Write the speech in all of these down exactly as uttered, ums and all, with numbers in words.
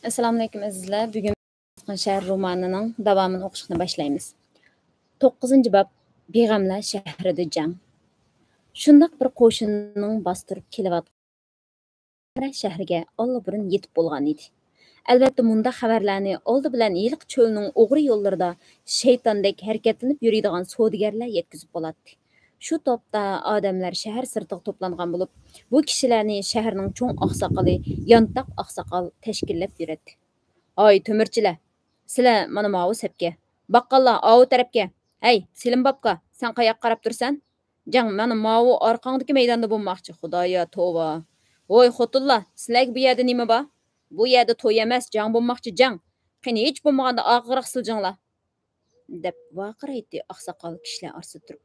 ئەسسالامۇئەلەيكۇم ئەزىزلەر. بۈگۈن شەھەر رومانىنىڭ داۋامىنى ئوقۇشقا باشلايمىز. توققۇزىنچى باب، بىغەملەر شەھىرىدە جەڭ. شۇنداق بىر قوشۇننىڭ باستۇرۇپ كېلىۋاتقان شەھىرىگە ئاللىبۇرۇن يېتىپ بولغان ئىدى. ئەلۋەتتە، مۇنداق خەۋەرلەرنى ئالدى بىلەن ھېلىقى چۆلنىڭ ئوغرى يوللىرىدا شەيتاندەك ھەرىكەتلىنىپ يۈرىدىغان سودىگەرلەر يەتكۈزۈپ بولاتتى. شۇ تاپتا ئادەملەر شەھەر سىرتىغا توپلانغان بولۇپ، بۇ كىشىلەرنى شەھەرنىڭ چوڭ ئاقساقىلى يانتاق ئاقساقال تەشكىللەپ يۈرەتتى. «ھاي، تۆمۈرچىلەر! سىلەر مانا ماۋۇ سەپكە! باققانلار ئاۋۇ تەرەپكە! ھەي، سېلىم باپكا، سەن قاياققا قاراپ تۇرىسەن؟ جەڭ مانا ماۋۇ ئارقاڭدىكى مەيداندا بولماقچى، خۇدايا، توۋا! ھوي، خوتۇنلار، سىلەرگە بۇ يەردە نېمە بار؟ بۇ يەردە توي ئەمەس، جەڭ بولماقچى، جەڭ! قېنى، ھېچ بولمىغاندا ئارقىراق سىلجىڭلار!» دەپ ۋارقىرايتتى ئاقساقال كىشىلەر ئارىسىدا تۇرۇپ.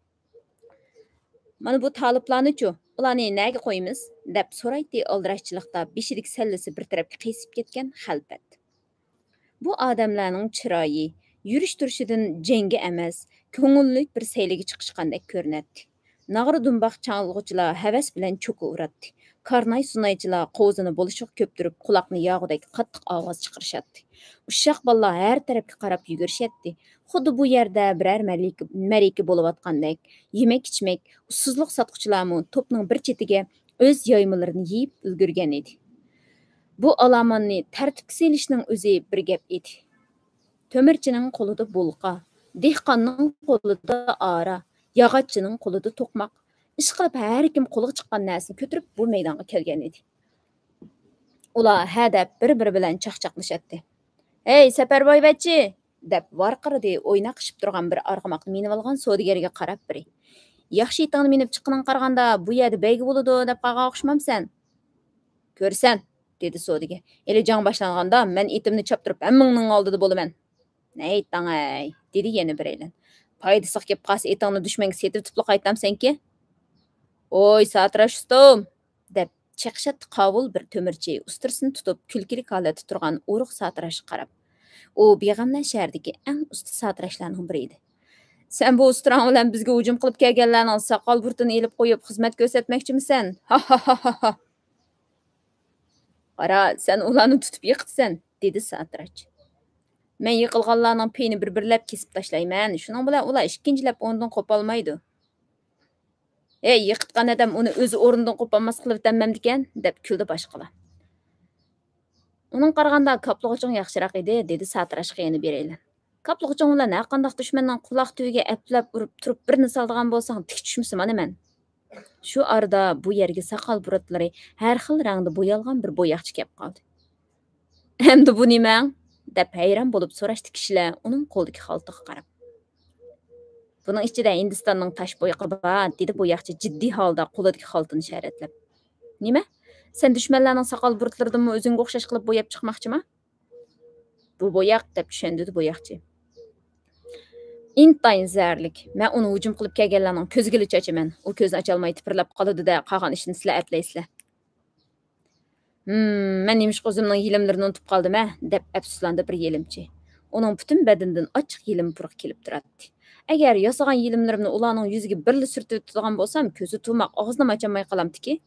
«مانا بۇ تالىپلارنىچۇ؟ ئۇلارنى نەگە قويىمىز؟» دەپ سورايتتى ئالدىراشچىلىقتا بېشىدىكى سەللىسى بىر تەرەپكە قىيسىپ كەتكەن خەلپەت. بۇ ئادەملەرنىڭ چىرايى، يۈرۈش-تۇرۇشىدىن جەڭگە ئەمەس، كۆڭۈللۈك بىر سەيلىگە چىقىشقاندەك كۆرۈنەتتى. ناغرا دۇمباق چالغۇچىلار ھەۋەس بىلەن چوكا ئۇراتتى. كارناي-سۇنايچىلار قوزىنى بولۇشىغا كۆپتۈرۈپ، قۇلاقنى ياغۇدەك قاتتىق ئاۋاز چىقىرىشاتتى. ئۇششاق بالىلار ھەر تەرەپكە قاراپ يۈگۈرۈشەتتى. خۇددى بۇ يەردە بىرەر مەرىكە، مەرىكە بولۇۋاتقاندەك، يېمەك-ئىچمەك، ئۇسسۇزلۇق ساتقۇچىلارمۇ توپنىڭ بىر چېتىگە ئۆز يايمىلىرىنى يېيىپ ئۈلگۈرگەن ئىدى. بۇ ئالاماننى تەرتىپكە سېلىشنىڭ ئۆزى بىر گەپ ئىدى. تۆمۈرچىنىڭ قولىدا بۇلقا، دېھقاننىڭ قولىدا ئارا، ياغاچچىنىڭ قولىدا توقماق. ئىشقىلىپ، ھەركىم قولىغا چىققان نەرسىنى كۆتۈرۈپ، بۇ مەيدانغا كەلگەن ئىدى. ئۇلار ھە دەپ بىر-بىرى بىلەن چاقچاقلىشاتتى. «ھەي، سەپەربايۋەچچى!» دەپ ۋارقىرىدى ئويناقلىشىپ تۇرغان بىر ئارغىماقنى مىنىۋالغان سودىگەرگە قاراپ بىرى. «ياخشى ئېتىڭنى مىنىپ چىققىنىڭغا قارىغاندا، بۇ يەردە بەيگە بولىدۇ دەپ قالغان ئوخشىمامسەن؟» «كۆرىسەن!» دېدى سودىگەر. «ھېلى جەڭ باشلانغاندا، مەن ئېتىمنى چاپتۇرۇپ، ھەممىڭنىڭ ئالدىدا بولىمەن.» «ھەي، تاڭاي!» دېدى يەنە بىرەيلەن. «پايدىسىغا كېلىپ قالسا، ئېتىڭنى دۈشمەنگە سېتىۋېتىپلا قايتامسەنكى؟» «ھوي، ساتىراش ئۇستۇم!» دەپ چېقىشاتتى قاۋۇل بىر تۆمۈرچى ئۇستىرىسىنى تۇتۇپ، كۈلكىلىك ھالەتتە تۇرغان ئورۇق ساتىراشقا قاراپ. ئۇ بىغەملەر شەھىرىدىكى ئەڭ ئۇستا ساتىراشلارنىڭ بىرى ئىدى. «سەن بۇ ئۇستىراڭ بىلەن بىزگە ھۇجۇم قىلىپ كەلگەنلەرنىڭ ساقال بۇرۇتىنى ئېلىپ قويۇپ، خىزمەت كۆرسەتمەكچىمىسەن؟ ھا ھا ھا ھا ھا!» «قارا، سەن ئۇلارنى تۇتۇپ يىقىتىسەن!» دېدى ساتىراچ. «مەن يىقىلغانلارنىڭ پېيىنى بىر-بىرلەپ كېسىپ تاشلايمەن، شۇنىڭ بىلەن ئۇلار ئىككىنچىلەپ ئورنىدىن قوپالمايدۇ.» «ھەي، يىقىتقان ئادەم ئۇنى ئۆزى ئورنىدىن قوپالماس قىلىۋېتەلمەمدىكەن؟» دەپ كۈلدى باشقىلار. «ئۇنىڭغا قارىغاندا كاپلىغۇچۇڭ ياخشىراق ئىدى»، دېدى ساتىراچقا يەنە بىرەيلەن. «كاپلىغۇچۇڭ بىلەن ھەرقانداق دۈشمەننىڭ قۇلاق تۈۋىگە ئەپلەپ ئۇرۇپ تۇرۇپ بىرنى سالىدىغان بولساڭ، تىك چۈشمىسە مانا مەن.» شۇ ئارىدا بۇ يەرگە ساقال بۇرۇتلىرى ھەر خىل رەڭدە بويالغان بىر بوياقچى كەپ قالدى. «ئەمدى بۇ نېمەڭ؟» دەپ ھەيران بولۇپ سوراشتى كىشىلەر ئۇنىڭ قولىدىكى خالتىغا قاراپ. «بۇنىڭ ئىچىدە ھىندىستاننىڭ تاش بويىقى بار»، دېدى بوياقچى جىددىي ھالدا قولىدىكى خالتىنى شەرەتلەپ. «نېمە؟ سەن دۈشمەنلەرنىڭ ساقال بۇرۇتلىرىدىنمۇ ئۆزۈڭگە ئوخشاش قىلىپ بوياپ چىقماقچىما؟» «بۇ بوياق»، دەپ چۈشەندۈردى بوياقچى. «ئىنتايىن زەھەرلىك. مەن ئۇنى ھۇجۇم قىلىپ كەلگەنلەرنىڭ كۆزىگىلا چاچىمەن. ئۇ كۆزىنى ئاچالماي تىپىرلاپ قالىدۇ-دە، قالغان ئىشىنى سىلەر ئەپلەيسىلەر.» «ھىم، مەن نېمىشقا ئۆزۈمنىڭ يېلىملىرىنى ئۇنتۇپ قالدىم ھە؟» دەپ ئەپسۇسلاندى بىر يېلىمچى. ئۇنىڭ پۈتۈن بەدىنىدىن ئاچچىق يېلىم پۇرىقى كېلىپ تۇراتتى. «ئەگەر ياسىغان يېلىملىرىمنى ئۇلارنىڭ يۈزىگە بىرلا سۈرتۈۋېتىدىغان بولسام، كۆزى تۇماق، ئاغزىنىمۇ ئاچالماي قالامتىكى.»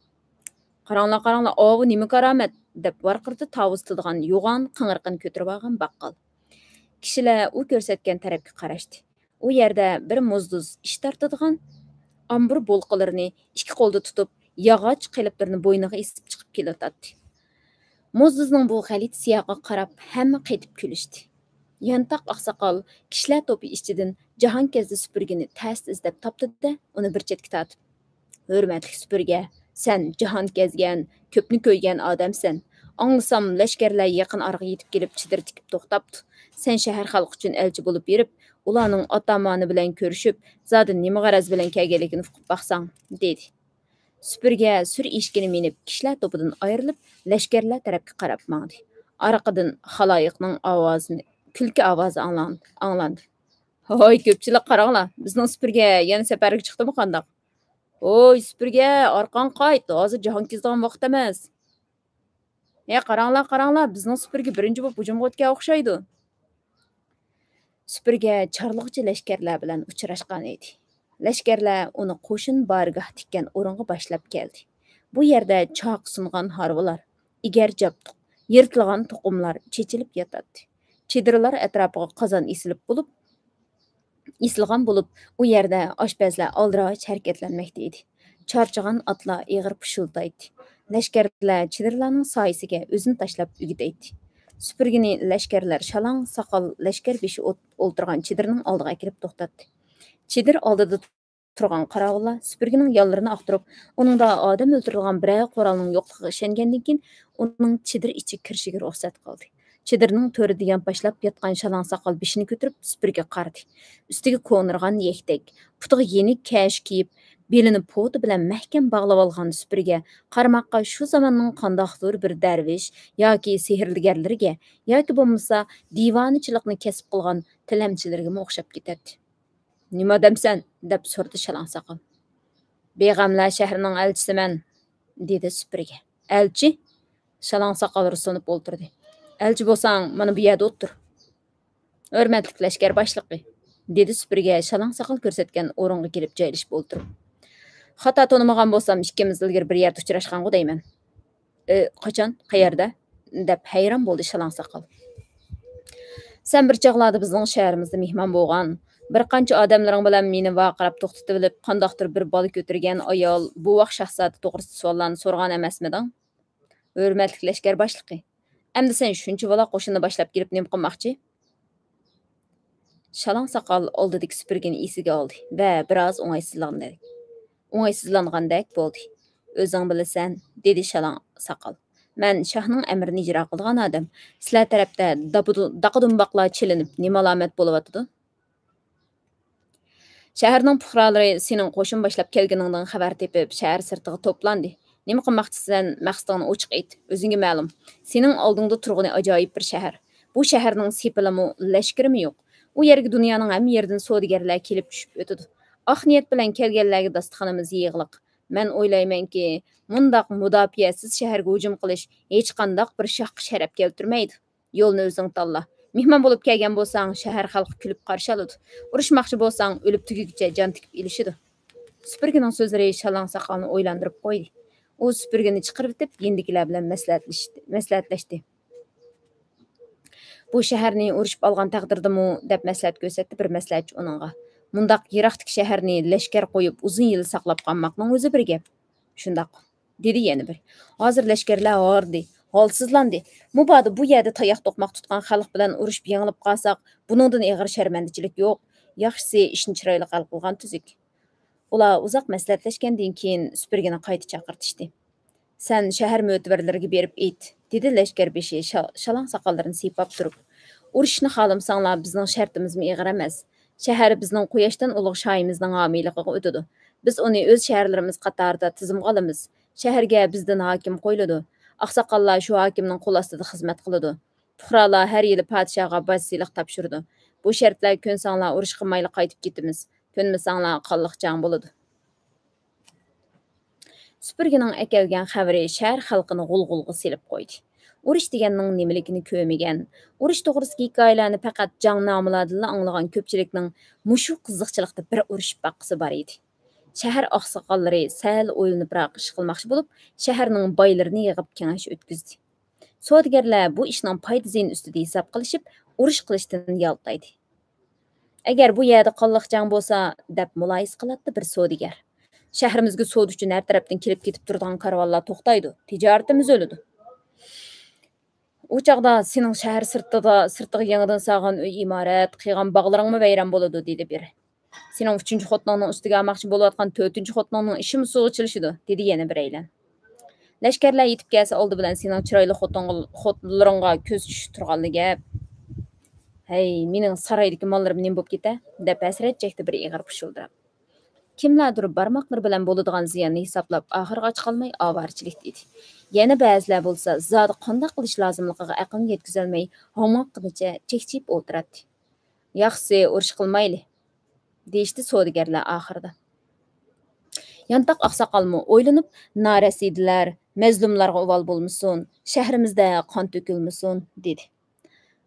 «قاراڭلار، قاراڭلار، ئاۋۇ نېمە كارامەت!» دەپ ۋارقىرىدى تاۋۇز تىلىدىغان يوغان قىڭرىقىنى كۆتۈرۈۋالغان باققال. كىشىلەر ئۇ كۆرسەتكەن تەرەپكە قاراشتى. ئۇ يەردە بىر موزدۇز ئىش تارتىدىغان ئامبۇر بولقىلىرىنى ئىككى قولدا تۇتۇپ، ياغاچ قېلىپلىرىنى بوينىغا ئېسىپ چىقىپ كېلىۋاتاتتى. موزدۇزنىڭ بۇ غەلىتە سىياقىغا قاراپ ھەممە قېتىپ كۈلۈشتى. يانتاق ئاقساقال كىشىلەر توپى ئىچىدىن جاھانكەزدى سۈپۈرگىنى تەستە ئىزدەپ تاپتى-دە، ئۇنى بىر چەتكە تارتىپ، «ھۆرمەتلىك سۈپۈرگە، سەن جاھان كەزگەن، كۆپنى كۆرگەن ئادەمسەن. ئاڭلىسام، لەشكەرلەر يېقىن ئارىغا يېتىپ كېلىپ، چېدىر تىكىپ توختاپتۇ. سەن شەھەر خەلقى ئۈچۈن ئەلچى بولۇپ بېرىپ، ئۇلارنىڭ ئاتا-مانا بىلەن كۆرۈشۈپ، زادى نېمە غەرەز بىلەن كەلگەنلىكىنى ئۇقۇپ باقساڭ»، دېدى. سۈپۈرگە سۈر ئېشىكىنى مىنىپ، كىشىلەر توپىدىن ئايرىلىپ، لەشكەرلەر تەرەپكە قاراپ ماڭدى. ئارقىدىن خالايىقنىڭ ئاۋازىنى، كۈلكە ئاۋازى ئاڭلاڭ-، ئاڭلاندى. «ھوي، كۆپچىلىك، قاراڭلار، بىزنىڭ سۈپۈرگە يەنە سەپەرگە چىقتىمۇ قانداق؟ ھوي، سۈپۈرگە، ئارقاڭغا قايت، ھازىر جاھان كېزىدىغان ۋاقىت ئەمەس. ھە، قاراڭلار، قاراڭلار، بىزنىڭ سۈپۈرگە بىرىنچى بولۇپ ھۇجۇمغا ئۆتكەن ئوخشايدۇ.» سۈپۈرگە چارلىغۇچى لەشكەرلەر بىلەن ئۇچراشقان ئىدى. لەشكەرلەر ئۇنى قوشۇن بارگاھ تىككەن ئورۇنغا باشلاپ كەلدى. بۇ يەردە چاقا سۇنغان ھارۋىلار، ئېگەر جابدۇق، يىرتىلغان توقۇملار چېچىلىپ ياتاتتى. چېدىرلار ئەتراپىغا قازان ئېسىلىپ بولۇپ، ئېسىلغان بولۇپ، ئۇ يەردە ئاشپەزلەر ئالدىراش ھەرىكەتلەنمەكتە ئىدى. چارچىغان ئاتلار ئېغىر پۇشۇلدايتتى. لەشكەرلەر چېدىرلارنىڭ سايىسىگە ئۆزىنى تاشلاپ ئۆگىدەيتتى. سۈپۈرگىنى لەشكەرلەر شالاڭ ساقال لەشكەر بېشى ئوت-، ئولتۇرغان چېدىرنىڭ ئالدىغا ئەكېلىپ توختاتتى. چېدىر ئالدىدا تۇرغان قاراۋۇللار سۈپۈرگىنىڭ ياللىرىنى ئاختۇرۇپ، ئۇنىڭدا ئادەم ئۆلتۈرىدىغان بىرەر قورالنىڭ يوقلۇقىغا ئىشەنگەندىن كېيىن، ئۇنىڭ چېدىر ئىچىگە كىرىشىگە رۇخسەت قىلدى. چېدىرنىڭ تۆرىدە يانپاشلاپ ياتقان شالاڭ ساقال بېشىنى كۆتۈرۈپ سۈپۈرگە قارىدى. ئۈستىگە كونىرىغان يەكتەك، پۇتىغا يېنىك كەش كىيىپ، بېلىنى پوتا بىلەن مەھكەم باغلىۋالغان سۈپۈرگە قارىماققا شۇ زاماننىڭ قانداقتۇر بىر دەرۋىش ياكى سېھىرلىگەرلىرىگە ياكى بولمىسا دىۋانىچىلىقنى كەسىپ قىلغان تىلەمچىلىرىگىمۇ ئوخشاپ كېتەتتى. «نېمە ئادەمسەن؟» دەپ سورىدى شالاڭ ساقال. «بىغەملەر شەھىرىنىڭ ئەلچىسىمەن» دېدى سۈپۈرگە. «ئەلچى؟» شالاڭ ساقال رۇسلىنىپ ئولتۇردى. «ئەلچى بولساڭ، مانا بۇ يەردە ئولتۇر.» «ھۆرمەتلىك لەشكەر باشلىقى» دېدى سۈپۈرگە شالاڭ ساقال كۆرسەتكەن ئورۇنغا كېلىپ جايلىشىپ ئولتۇرۇپ. «خاتا تونۇمىغان بولسام، ئىككىمىز ئىلگىرى بىر يەردە ئۇچراشقانغۇ دەيمەن.» «ئى، قاچان؟ قەيەردە؟» دەپ ھەيران بولدى شالاڭ ساقال. «سەن بىر چاغلاردا بىزنىڭ شەھىرىمىزدە مېھمان بولغان، بىر قانچە ئادەملىرىڭ بىلەن مېنى ۋارقىراپ توختىتىۋېلىپ، قانداقتۇر بىر بالا كۆتۈرگەن ئايال، بوۋاق شاھزادە توغرىسىدا سوئاللارنى سورىغان ئەمەسمىدىڭ؟ ھۆرمەتلىك لەشكەر باشلىقى، ئەمدى سەن شۇنچىۋالا قوشۇننى باشلاپ كېلىپ نېمە قىلماقچى؟» شالاڭ ساقال ئالدىدىكى سۈپۈرگىنى ئېسىگە ئالدى ۋە بىر ئاز ئوڭايسىزلانغاندەك، ئوڭايسىزلانغاندەك بولدى. «ئۆزۈڭ بىلىسەن»، دېدى شالاڭ ساقال. «مەن شاھنىڭ ئەمرىنى ئىجرا قىلىدىغان ئادەم. سىلەر تەرەپتە داپىدۇ-، داقا-دۇمباقلار چېلىنىپ نېمە ئالامەت بولۇۋاتىدۇ؟» «شەھەرنىڭ پۇقرالىرى سېنىڭ قوشۇن باشلاپ كەلگىنىڭدىن خەۋەر تېپىپ، شەھەر سىرتىغا توپلاندى. نېمە قىلماقچىسەن؟ مەقسىتىڭنى ئوچۇق ئېيت. ئۆزۈڭگە مەلۇم. سېنىڭ ئالدىڭدا تۇرغىنى ئاجايىپ بىر شەھەر. بۇ شەھەرنىڭ سېپىلىمۇ، لەشكىرىمۇ يوق. ئۇ يەرگە دۇنيانىڭ ھەممە يېرىدىن سودىگەرلەر كېلىپ چۈشۈپ ئۆتىدۇ. ئاق نىيەت بىلەن كەلگەنلەرگە داستىخىنىمىز يېغىلىق. مەن ئويلايمەنكى، مۇنداق مۇداپىئەسىز شەھەرگە ھۇجۇم قىلىش ھېچقانداق بىر شاھقا شەرەپ كەلتۈرمەيدۇ. يولنى ئۆزۈڭ تاللا. مېھمان بولۇپ كەلگەن بولساڭ، شەھەر خەلقى كۈلۈپ قارشى ئالىدۇ. ئۇرۇشماقچى بولساڭ، ئۆلۈپ تۈگىگۈچە جان تىكىپ ئېلىشىدۇ.» سۈپۈرگىنىڭ سۆزلىرى شالاڭ ساقالنى ئويلاندۇرۇپ قويدى. ئۇ سۈپۈرگىنى چىقىرىۋېتىپ، يېنىدىكىلەر بىلەن مەسلىھەتلىشتى-، مەسلىھەتلەشتى. «بۇ شەھەرنى ئۇرۇشۇپ ئالغان تەقدىردىمۇ؟» دەپ مەسلىھەت كۆرسەتتى بىر مەسلىھەتچى ئۇنىڭغا. «مۇنداق يىراقتىكى شەھەرنى لەشكەر قويۇپ، ئۇزۇن يىل ساقلاپ قالماقنىڭ ئۆزى بىر گەپ.» «شۇنداق»، دېدى يەنە بىرى. «ھازىر لەشكەرلەر ھاردى، ھالسىزلاندى. مۇبادا بۇ يەردە تاياق توقماق تۇتقان خەلق بىلەن ئۇرۇشۇپ يېڭىلىپ قالساق، بۇنىڭدىن ئېغىر شەرمەندىچىلىك يوق. ياخشىسى، ئىشنى چىرايلىق ھەل قىلغان تۈزۈك.» ئۇلار ئۇزاق مەسلىھەتلەشكەندىن كېيىن، سۈپۈرگىنى قايتا چاقىرتىشتى. «سەن شەھەر مۆتىۋەرلىرىگە بېرىپ ئېيت»، دېدى لەشكەر بېشى شا-، شالاڭ ساقاللىرىنى سىيپاپ تۇرۇپ. «ئۇرۇشۇشنى خالىمىساڭلار، بىزنىڭ شەرتىمىزمۇ ئېغىر ئەمەس. شەھەر بىزنىڭ قۇياشتىن ئۇلۇغ شاھىمىزنىڭ ھامىيلىقىغا ئۆتىدۇ. بىز ئۇنى ئۆز شەھەرلىرىمىز قاتارىدا تىزىمغا ئالىمىز. شەھەرگە بىزدىن ھاكىم قويۇلىدۇ. ئاقساقاللار شۇ ھاكىمنىڭ قول ئاستىدا خىزمەت قىلىدۇ. پۇقرالار ھەر يىلى پادىشاھقا باج سېلىق تاپشۇرىدۇ. بۇ شەرتلەرگە كۆنسەڭلار، ئۇرۇش قىلمايلا قايتىپ كېتىمىز. كۆنمىسەڭلار، قانلىق جەڭ بولىدۇ.» سۈپۈرگىنىڭ ئەكەلگەن خەۋىرى شەھەر خەلقىنى غۇلغۇلىغا سېلىپ قويدى. ئۇرۇش دېگەننىڭ نېمىلىكىنى كۆرمىگەن، ئۇرۇش توغرىسىدىكى ھېكايىلەرنى پەقەت جەڭنامىلاردىنلا ئاڭلىغان كۆپچىلىكنىڭ مۇشۇ قىزىقچىلىقتا بىر ئۇرۇشۇپ باققۇسى بار ئىدى. شەھەر ئاقساقاللىرى سەل ئويلىنىپراق ئىش قىلماقچى بولۇپ، شەھەرنىڭ بايلىرىنى يىغىپ كېڭەش ئۆتكۈزدى. سودىگەرلەر بۇ ئىشنىڭ پايدا-زىيىنى ئۈستىدە ھېساب قىلىشىپ، ئۇرۇش قىلىشتىن يالتايدى. «ئەگەر بۇ يەردە قانلىق جەڭ بولسا»، دەپ مۇلاھىزە قىلاتتى بىر سودىگەر. «شەھىرىمىزگە سودا ئۈچۈن ھەر تەرەپتىن كېلىپ كېتىپ تۇرىدىغان كارۋانلار توختايدۇ، تىجارىتىمىز ئۆلىدۇ.» «ئۇ چاغدا سېنىڭ شەھەر سىرتىدا، سىرتىغا يېڭىدىن سالغان ئۆي ئىمارەت، قىلغان باغلىرىڭمۇ ۋەيران بولىدۇ»، دېدى بىرى. «سېنىڭ ئۈچىنچى خوتۇنۇڭنىڭ ئۈستىگە ئالماقچى بولۇۋاتقان تۆتىنچى خوتۇنۇڭنىڭ ئىشىمۇ سۇغا چىلىشىدۇ»، دېدى يەنە بىرەيلەن. «لەشكەرلەر يېتىپ كەلسە ئالدى بىلەن سېنىڭ چىرايلىق خوتۇنغا-، خوتۇنلىرىڭغا كۆز چۈشۈپ تۇرغانلا گەپ.» «ھەي، مېنىڭ سارايدىكى ماللىرىم نېمە بوپ كېتە؟» دەپ ھەسرەت چەكتى بىر ئېغىر پۇشۇلداپ. كىملەردۇر بارماقلىرى بىلەن بولىدىغان زىياننى ھېسابلاپ ئاخىرغا چىقالماي ئاۋارىچىلىك دېدى. يەنە بەزىلەر بولسا زادى قانداق قىلىش لازىملىقىغا ئەقلىنى يەتكۈزەلمەي ھاڭۋاققىنىچە چەكچىيىپ ئولتۇراتتى. «ياخشىسى ئۇرۇش قىلمايلى» دېيىشتى سودىگەرلەر ئاخىرىدا. يانتاق ئاقساقالمۇ ئويلىنىپ، «نارەسىدىلەر مەزلۇملارغا ئۇۋال بولمىسۇن، شەھىرىمىزدە قان تۆكۈلمىسۇن» دېدى.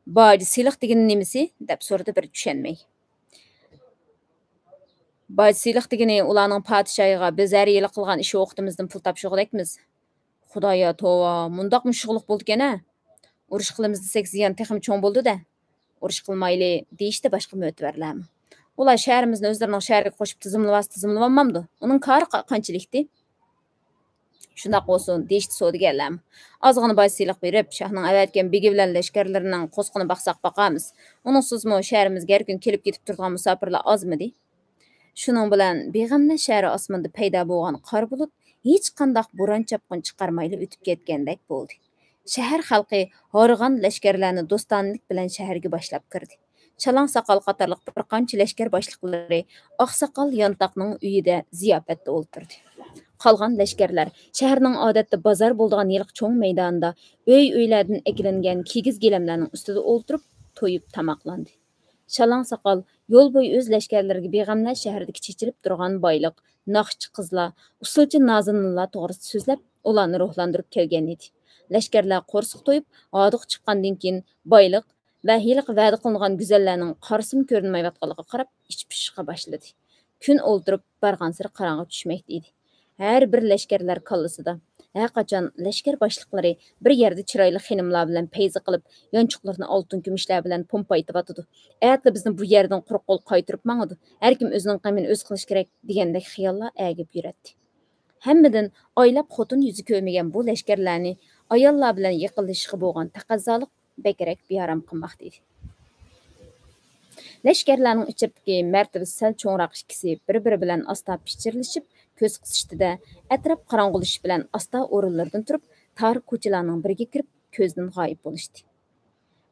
«باج سېلىق دېگىنى نېمىسى؟» دەپ سورىدى بىرى چۈشەنمەي. «باج سېلىق دېگىنى ئۇلارنىڭ پادىشاھىغا بىز ھەر يىلى قىلغان ئىش ۋاقتىمىزدىن پۇل تاپشۇرغۇدەكمىز.» «خۇدايا توۋا، مۇنداقمۇ شۇغلۇق بولىدىكەن-ە؟» ئۇرۇش قىلىمىز دېسەك، زىيان تېخىمۇ چوڭ بولىدۇ-دە. ئۇرۇش قىلمايلى دېيىشتى باشقا مۆتىۋەرلەرمۇ. ئۇلار شەھىرىمىزنى ئۆزلىرىنىڭ شەھىرىگە قوشۇپ تىزىملىۋالسا تىزىملىۋالمامدۇ؟ ئۇنىڭ كارى قا-، قانچىلىكتى؟ شۇنداق بولسۇن، دېيىشتى سودىگەرلەرمۇ. ئازغىنا باج سېلىق بېرىپ، شاھنىڭ ئەۋەتكەن بېگى بىلەن لەشكەرلىرىنىڭ قوزىقىنى باقساق باقارمىز. ئۇنىڭسىزمۇ شەھىرىمىزگە ھەر كۈنى كېلىپ كېتىپ تۇرىدىغان مۇساپىرلار ئازمىدى؟ شۇنىڭ بىلەن بىغەملەر شەھىرى ئاسمىنىدا پەيدا بولغان قارا بۇلۇت ھېچقانداق بوران-چاپقۇن چىقارمايلا ئۆتۈپ كەتكەندەك بولدى. شەھەر خەلقى ھارغان لەشكەرلەرنى دوستانىلىك بىلەن شەھەرگە باشلاپ كىردى. چالاڭ ساقال قاتارلىق بىر قانچە لەشكەر باشلىقلىرى ئاقساقال يانتاقنىڭ ئۆيىدە زىياپەتتە ئولتۇردى. قالغان لەشكەرلەر شەھەرنىڭ ئادەتتە بازار بولىدىغان ھېلىقى چوڭ مەيدانىدا ئۆي-ئۆيلەردىن ئەكېلىنگەن كىگىز گىلەملەرنىڭ ئۈستىدە ئولتۇرۇپ تويۇپ تاماقلاندى. شالاڭ ساقال يول بويى ئۆز لەشكەرلىرىگە بىغەملەر شەھىرىدىكى چېچىلىپ تۇرغان بايلىق، ناخشىچى قىزلار، ئۇسسۇلچى نازىنىنلار توغرىسىدا سۆزلەپ، ئۇلارنى روھلاندۇرۇپ كەلگەن ئىدى. لەشكەرلەر قورسىقى تويۇپ، ھادىقى چىققاندىن كېيىن، بايلىق ۋە ھېلىقى ۋەدە قىلىنغان گۈزەللەرنىڭ قارىسىمۇ كۆرۈنمەيۋاتقانلىقىغا قاراپ، ئىچى پۇشۇشقا باشلىدى. كۈن ئولتۇرۇپ بارغانسېرى قاراڭغۇ چۈشمەكتە ئىدى. ھەر بىر لەشكەرلەر كاللىسىدا، ھەرقاچان لەشكەر باشلىقلىرى بىر يەردە چىرايلىق خېنىملار بىلەن پەيزە قىلىپ، يانچۇقلىرىنى ئالتۇن-كۈمۈشلەر بىلەن پومپايتىۋاتىدۇ. ئەتىلا بىزنى بۇ يەردىن قۇرۇق قول قايتۇرۇپ ماڭىدۇ. ھەركىم ئۆزىنىڭ غېمىنى ئۆزى قىلىشى كېرەك، دېگەندەك خىياللار ئەگىپ يۈرەتتى. ھەممىدىن ئايلاپ خوتۇن يۈزى كۆرمىگەن بۇ لەشكەرلەرنى ئاياللار بىلەن يېقىنلىشىشقا بولغان تەقەززالىق بەكرەك بىئارام قىلماقتا ئىدى. لەشكەرلەرنىڭ ئىچىدىكى مەرتىۋىسى سەل چوڭراق ئىككىسى بىر-بىرى بىلەن ئاستا پىچىرلىشىپ، كۆز قىسىشتى-دە، ئەتراپ قاراڭغۇلىشىش بىلەن ئاستا ئورۇنلىرىدىن تۇرۇپ، تار كوچىلارنىڭ بىرىگە كىرىپ، كۆزدىن غايىب بولۇشتى.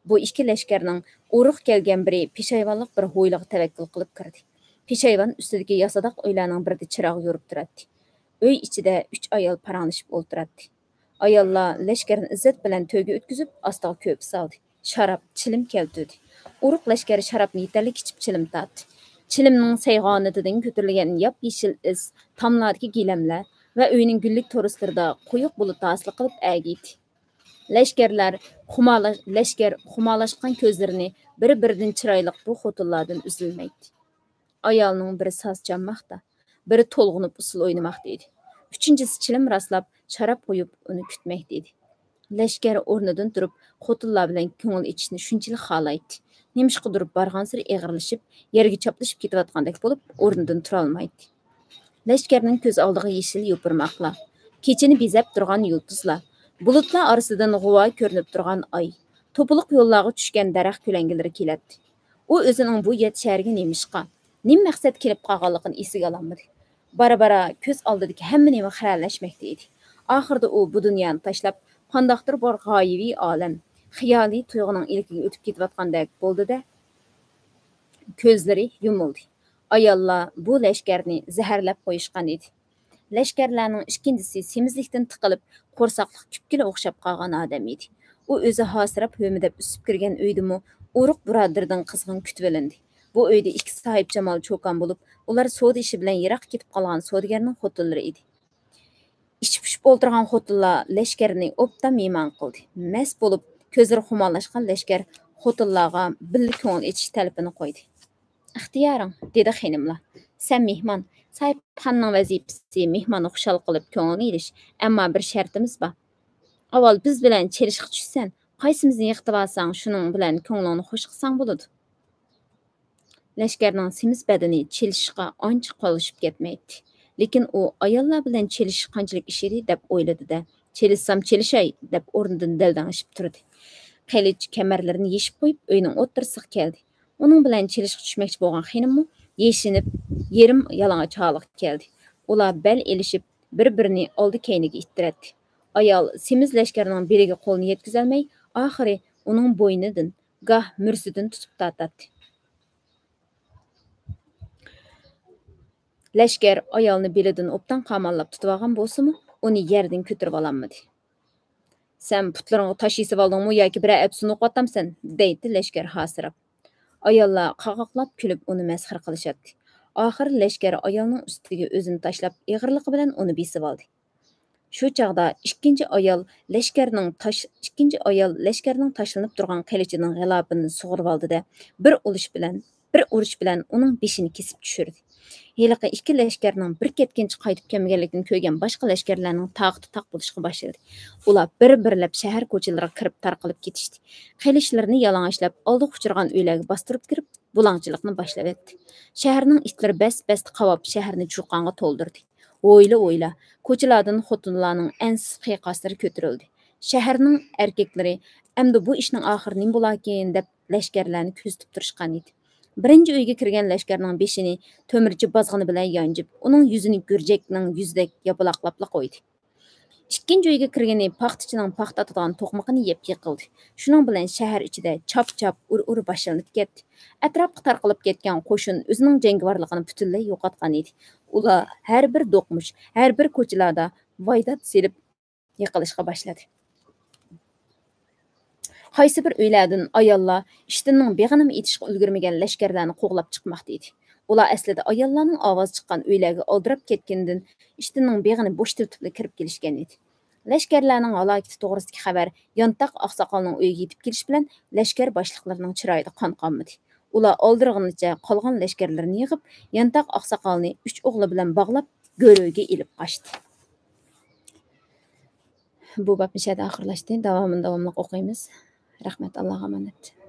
بۇ ئىككى لەشكەرنىڭ ئۇرۇق كەلگەن بىرى پېشايۋانلىق بىر ھويلىغا تەۋەككۈل قىلىپ كىردى. پېشايۋان ئۈستىدىكى ياسىداق ئۆيلەرنىڭ بىرىدە چىراغ يورۇپ تۇراتتى. ئۆي ئىچىدە ئۈچ ئايال پاراڭلىشىپ ئولتۇراتتى. ئاياللار لەشكەرنى ئىززەت بىلەن تۆرگە ئۆتكۈزۈپ، ئاستىغا كۆپە سالدى. شاراب، چىلىم كەلتۈردى. ئۇرۇق لەشكەر شارابنى يېتەرلىك ئىچىپ، چىلىم تارتتى. چىلىمنىڭ سەيغانىتىدىن كۆتۈرۈلگەن ياپيېشىل ئىس تاملاردىكى گىلەملەر ۋە ئۆينىڭ گۈللۈك تورۇسلىرىدا قويۇق بۇلۇت ھاسىل قىلىپ ئەگىيتتى. لەشكەرلەر خۇمارلا-، لەشكەر خۇمارلاشقان كۆزلىرىنى بىر-بىرىدىن چىرايلىق بۇ خوتۇنلاردىن ئۈزۈلمەيتتى. ئايالنىڭ بىرى ساز چالماقتا، بىرى تولغىنىپ ئۇسسۇل ئوينىماقتا ئىدى. ئۈچىنچىسى چىلىم راسلاپ، شاراب قۇيۇپ، ئۇنى كۈتمەكتە ئىدى. لەشكەر ئورنىدىن تۇرۇپ، خوتۇنلار بىلەن كۆڭۈل ئېچىشنى شۇنچىلىك خالايتتى. نېمىشقىدۇر بارغانسېرى ئېغىرلىشىپ، يەرگە چاپلىشىپ كېتىۋاتقاندەك بولۇپ، ئورنىدىن تۇرالمايتتى. لەشكەرنىڭ كۆز ئالدىغا يېشىل يوپۇرماقلار، كېچىنى بېزەپ تۇرغان يۇلتۇزلار، بۇلۇتلار ئارىسىدىن غۇۋا كۆرۈنۈپ تۇرغان ئاي، توپىلىق يوللارغا چۈشكەن دەرەخ كۆلەڭگىلىرى كېلەتتى. ئۇ ئۆزىنىڭ بۇ يەتتە شەھەرگە نېمىشقا، نېمە مەقسەتتە كېلىپ قالغانلىقىنى ئېسىگە ئالالمىدى. بارا-بارا كۆز ئالدىدىكى ھەممە نېمە خىرەلەشمەكتە ئىدى. ئاخىرىدا ئۇ بۇ دۇنيانى تاشلاپ، قانداقتۇر بىر غايىۋى ئالەم، خىيالىي تۇيغۇنىڭ ئىلكىگە ئۆتۈپ كېتىۋاتقاندەك بولدى-دە، كۆزلىرى يۇمۇلدى. ئاياللار بۇ لەشكەرنى زەھەرلەپ قويۇشقان ئىدى. لەشكەرلەرنىڭ ئىككىنچىسى سېمىزلىكتىن تىقىلىپ، قورساقلىق كۈپكىلا ئوخشاپ قالغان ئادەم ئىدى. ئۇ ئۆزى ھاسىراپ، ھۆمۈدەپ ئۆسۈپ كىرگەن ئۆيدىمۇ ئۇرۇق بۇرادىرىدىن قىزغىن كۈتۈۋېلىندى. بۇ ئۆيدە ئىككى ساھىبجامال چوكان بولۇپ، ئۇلار سودا ئىشى بىلەن يىراق كېتىپ قالغان سودىگەرنىڭ خوتۇنلىرى ئىدى. ئىچى پۇشۇپ ئولتۇرغان خوتۇنلار لەشكەرنى ئوبدان مېھمان قىلدى. مەست بولۇپ، كۆزلىرى خۇمارلاشقان لەشكەر خوتۇنلارغا بىللە كۆڭۈل ئېچىش تەلىپىنى قويدى. «ئىختىيارىڭ»، دېدى خېنىملار. «سەن مېھمان. ساھىبخانىنىڭ ۋەزىپىسى مېھماننى خۇشال قىلىپ، كۆڭلىنى ئېلىش. ئەمما بىر شەرتىمىز بار. ئاۋۋال بىز بىلەن چېلىشقا چۈشىسەن. قايسىمىزنى يىقىتىۋالساڭ، شۇنىڭ بىلەن كۆڭلۈڭنى خۇش قىلساڭ بولىدۇ.» لەشكەرنىڭ سېمىز بەدىنى چېلىشىشقا ئانچە قوللىشىپ كەتمەيتتى. لېكىن ئۇ ئاياللار بىلەن چېلىشىش قانچىلىك ئىش ئىدى دەپ ئويلىدى-دە، «چېلىشسام چېلىشاي» دەپ ئورنىدىن دەلدەڭشىپ تۇردى. قىلىچ كەمەرلىرىنى يېشىپ قويۇپ، ئۆينىڭ ئوتتۇرىسىغا كەلدى. ئۇنىڭ بىلەن چېلىشقا چۈشمەكچى بولغان خېنىممۇ يېشىنىپ، يېرىم يالىڭاچ ھالىغا كەلدى. ئۇلار بەل ئېلىشىپ، بىر-بىرىنى ئالدى-كەينىگە ئىتتىرەتتى. ئايال سېمىز لەشكەرنىڭ بېلىگە قولىنى يەتكۈزەلمەي، ئاخىرى ئۇنىڭ بوينىدىن، گاھ مۈرىسىدىن تۇتۇپ تارتاتتى. لەشكەر ئايالنى بېلىدىن ئوبدان قاماللاپ تۇتۇۋالغان بولسىمۇ، ئۇنى يەردىن كۆتۈرۈۋالالمىدى. «سەن پۇتلىرىڭغا تاش ئېسىۋالدىڭمۇ ياكى بىرەر ئەپسۇن ئوقۇۋاتامسەن؟» دەيتتى لەشكەر ھاسىراپ. ئاياللار قاقاقلاپ كۈلۈپ ئۇنى مەسخىرە قىلىشاتتى. ئاخىرى لەشكەر ئايالنىڭ ئۈستىگە ئۆزىنى تاشلاپ، ئېغىرلىقى بىلەن ئۇنى بېسىۋالدى. شۇ چاغدا ئىككىنچى ئايال لەشكەرنىڭ تاش-، ئىككىنچى ئايال لەشكەرنىڭ تاشلىنىپ تۇرغان قىلىچىنىڭ غىلاپىنى سۇغۇرۇۋالدى-دە، بىر ئۇرۇش بىلەن، بىر ئۇرۇش بىلەن ئۇنىڭ بېشىنى كېسىپ چۈشۈردى. ھېلىقى ئىككى لەشكەرنىڭ بىر كەتكىنچە قايتىپ كەلمىگەنلىكىنى كۆرگەن باشقا لەشكەرلەرنىڭ تاقىتى تاق بولۇشقا باشلىدى. ئۇلار بىر-بىرلەپ شەھەر كوچىلىرىغا كىرىپ تارقىلىپ كېتىشتى. قىلىچلىرىنى يالىڭاچلاپ، ئالدىغا ئۇچرىغان ئۆيلەرگە باستۇرۇپ كىرىپ، بۇلاڭچىلىقنى باشلىۋەتتى. شەھەرنىڭ ئىتلىرى بەس-بەستە قاۋاپ، شەھەرنى چۇقانغا تولدۇردى. ھويلا-ھويلا، كوچىلاردىن خوتۇنلارنىڭ ئەنسىز قىيقاسلىرى كۆتۈرۈلدى. شەھەرنىڭ ئەركەكلىرى، «ئەمدى بۇ ئىشنىڭ ئاخىرى نېمە بولاركىن؟» دەپ، لەشكەرلەرنى كۆزىتىپ تۇرۇشقان ئىدى. بىرىنچى ئۆيگە كىرگەن لەشكەرنىڭ بېشىنى تۆمۈرچى بازغىنى بىلەن يانجىپ، ئۇنىڭ يۈزىنى گۈرجەكنىڭ يۈزىدەك ياپىلاقلاپلا قويدى. ئىككىنچى ئۆيگە كىرگىنى پاختىچىنىڭ پاختا ئاتىدىغان توقمىقىنى يەپ يىقىلدى. شۇنىڭ بىلەن شەھەر ئىچىدە چاپ-چاپ، ئۇر-ئۇر باشلىنىپ كەتتى. ئەتراپقا تارقىلىپ كەتكەن قوشۇن ئۆزىنىڭ جەڭگىۋارلىقىنى پۈتۈنلەي يوقاتقان ئىدى. ئۇلار ھەر بىر دوقمۇش، ھەر بىر كوچىلاردا ۋايدات سېلىپ يىقىلىشقا باشلىدى. قايسى بىر ئۆيلەردىن ئاياللار ئىشتىننىڭ بېغىنىمۇ ئېتىشقا ئۈلگۈرمىگەن لەشكەرلەرنى قوغلاپ چىقماقتا ئىدى. ئۇلار ئەسلىدە ئاياللارنىڭ ئاۋازى چىققان ئۆيلەرگە ئالدىراپ كەتكىنىدىن، ئىشتىننىڭ بېغىنى بوشىتىۋېتىپلا كىرىپ كېلىشكەن ئىدى. لەشكەرلەرنىڭ ھالاكىتى توغرىسىدىكى خەۋەر يانتاق ئاقساقالنىڭ ئۆيىگە يېتىپ كېلىشى بىلەن، لەشكەر باشلىقلىرىنىڭ چىرايىدا قان قالمىدى. ئۇلار ئالدىرىغىنىچە قالغان لەشكەرلىرىنى يىغىپ، يانتاق ئاقساقالنى ئۈچ ئوغلى بىلەن باغلاپ، گۆرۈگە ئېلىپ قاچتى. بۇ باب مۇشۇ يەردە ئاخىرلاشتى. داۋامىنى داۋاملىق ئوقۇيمىز. رەھمەت، ئاللاغا ئامانەت.